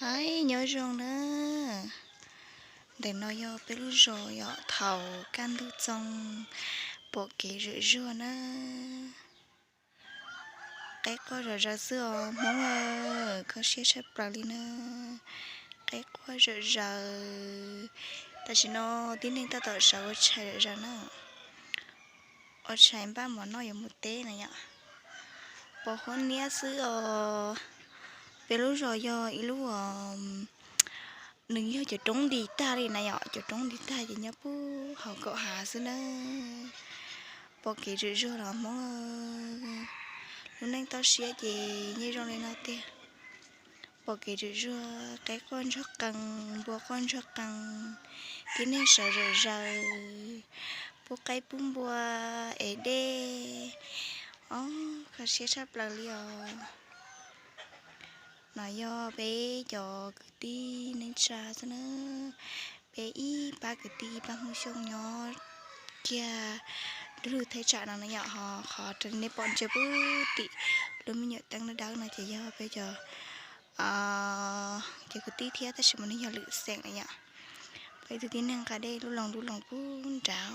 Aib, nyob zoo na. Ntawm no yog peb lub zos yom, thaum kaj ntug txoog pom kev zawm zuag na. Qaib quaj zom zaws xwb os Hmoob, kho siab tshaj plaws li na. Qaib quaj zom zaws. Tam sim no tib neeg tab tom sawv ua tshais zom zaws na. Ua tshais npaj mov noj yuav mus teb na yom. Pos huab niab xwb os. Peb lub zos yog ib lub, nws yog cov roob nti tag li na yom, cov roob nti tag ces nyob puag hauv kaum hav xwb na. Pom kev zawm zuag los Hmoob, lub neej toj siab ces yeej zoo li no tiag. Pom kev zawm zuag, qaib quaj ntsuag qees, npua quaj ntsuag qees, tib neeg sawv zom zaws, pub qaib pub npua, ev dej, o, kho siab tshaj plaws li os. No yog peb cov kwv tij neej tsa xwb na, peb ib pab kwv tij ib pab Hmoob Xyooj nyob kiag dub lug thaj tsam no na yom, ho qhov nej pom ntsia puag tim lub me nyuam teeb dawb dawb no ces yog peb cov, cov kwv tij thiab tab sis mas nws yog lwm xeem na yom. Peb ib tug tib neeg nqa dej lub loo lub loo puag nrad.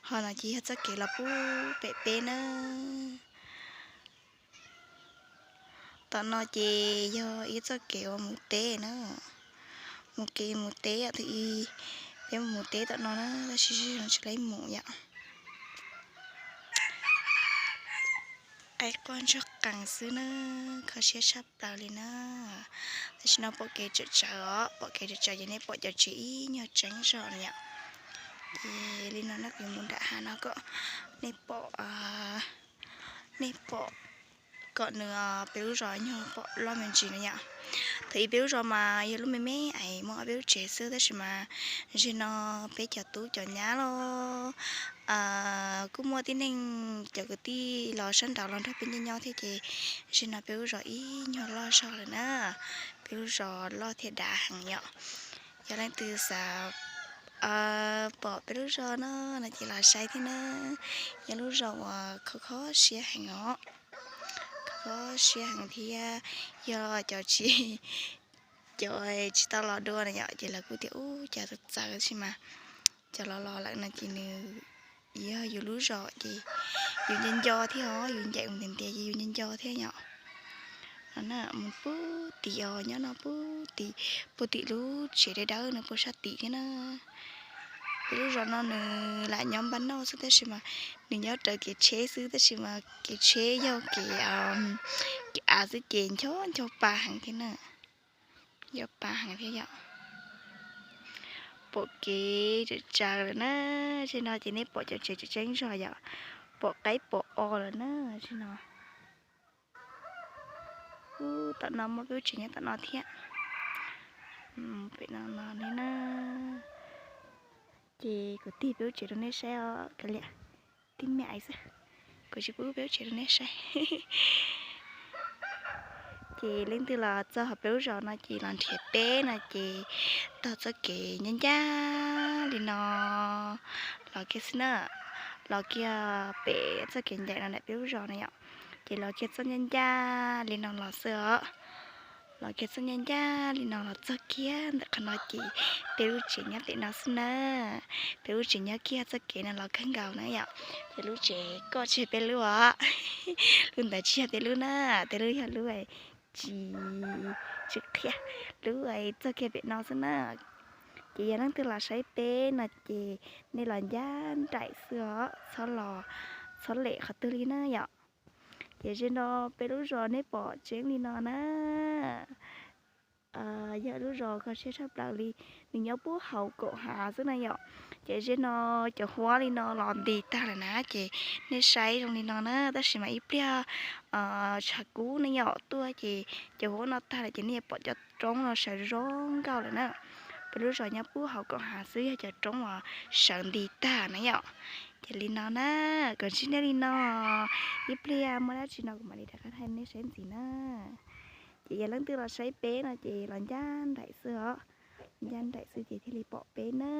Ho no ces yog txoj kev los puag pem peb na. Tom no ces yog ib txoj kev uas mus teb na. Mus kev mus teb yom, thaum ub peb mus teb tom no na, tab sis no tsis laib mus yom. Qaib quaj ntsuag qees xwb na, kho siab tshaj plaws li na. Tam sim no pom kev tsawm tsawv os, pom kev tsawm tsawv ces nej pom cov tsev ib nyuag tseeb zog na yom. Ces li no no kuv yuav mus nram hav no kom nej pom, nej pom kom nws, peb lub zos nyuag pom loj me ntsis na yom. Thaum ub peb lub zos mas yog lub me me es muaj ob peb lub tsev xwb tab sis mas zaum no peb cov tub cov nyab los kuj muaj tib neeg cov kwv tij los sab nraud los nrog peb nyob nyob thiab ces zaum no peb lub zos ib nyuag loj zog lawm na. Peb lub zos loj thiab dav heev yom. Yog leej twg xav pom peb lub zos no no ces los saib thiab na. Yog lub zos uas kho kho siab heev os. Kho siab heev thiab, yog cov tsis, cov tsis tau los dua na yom ces lawv kuj tias ub cas txawv txawv tab sis mas cov los los lawm no ces nws yog yus lub zos ces yus nco nco thiab os, yus ncaim mus ntiav ntiav ces yus nco nco thiab yom. No na mus puag tim os, nyob no puag tim, puag tim lub tsev dawb dawb no puag sab tim thiab na. Peb lub zos no nws lam nyob npaj noj xwb tab sis mas nws nyob raws kev tsheb xwb tab sis mas kev tsheb yog kev, kev av xwb ces ncho ncho pa heev thiab na. Yog pa heev thiab yom. Pom kev tsawm tsawv lawm na. Zaum no ces nej pom cov tsev tseem tseeb zog yom. Pom qaib pom o lawm na zaum no. Ub, tom no muaj peb lub tsev nyob tom no thiab. Pem no no ne na. Ces kuv tig peb lub tsev rau nej saib os, kav liam, tib me ais xwb, kuv tsis pub peb lub tsev rau nej saib. Ces leej twg los txog hauv peb lub zos no ces los nrhiav peb no ces taug txoj kev ncaj ncaj li no los kiag xwb na. Los kiag pem txoj kev ncaim no ntawm peb lub zos na yom. Ces los kiag txoj ncaj ncaj li no los xwb os. Los kiag txoj ncaj ncaj li no los txog kiag ntawm qhov no ces peb lub tsev nyob pem no xwb na. Peb lub tsev nyob kiag txoj kev no los kawg nkaus na yom. Ces lub tsev koj tsis yog peb lub os. Lub ntawd tsis yog peb lub na, peb lub yog lub tsis, tsis qhia, lub txog kiag pem no xwb na. Ces yog leej twg los saib peb no ces nej los ncaj nraim xwb os, txhob los, txhob lem qhov twg li na yom. Ces zaum no peb lub zos nej pom tseeb li no na. Yog lub zos kho siab tshaj plaws li, nws nyob puag hauv kaum hav xwb na yom. Ces zaum no cov huab li no los nti tag lawm na, ces nej saib zoo li no na, tab sis mas ib pliag tshav kub ne yom tuaj ces cov huab no tag lawm ces nej yuav pom cov roob no sawv zoo nkauj lawm na. Peb lub zos nyob puag hauv kaum hav xwb yog cov roob uas sawv nti tag na yom. Ces li no na, kom ntsib nej li no, ib pliag muaj dab tsi no kuv mam li rov qab thaij nej saib ntxiv na. Ces yog leej twg los saib peb no ces los ncaj nraim xwb os, ncaj nraim xwb ces thiaj li pom peb na.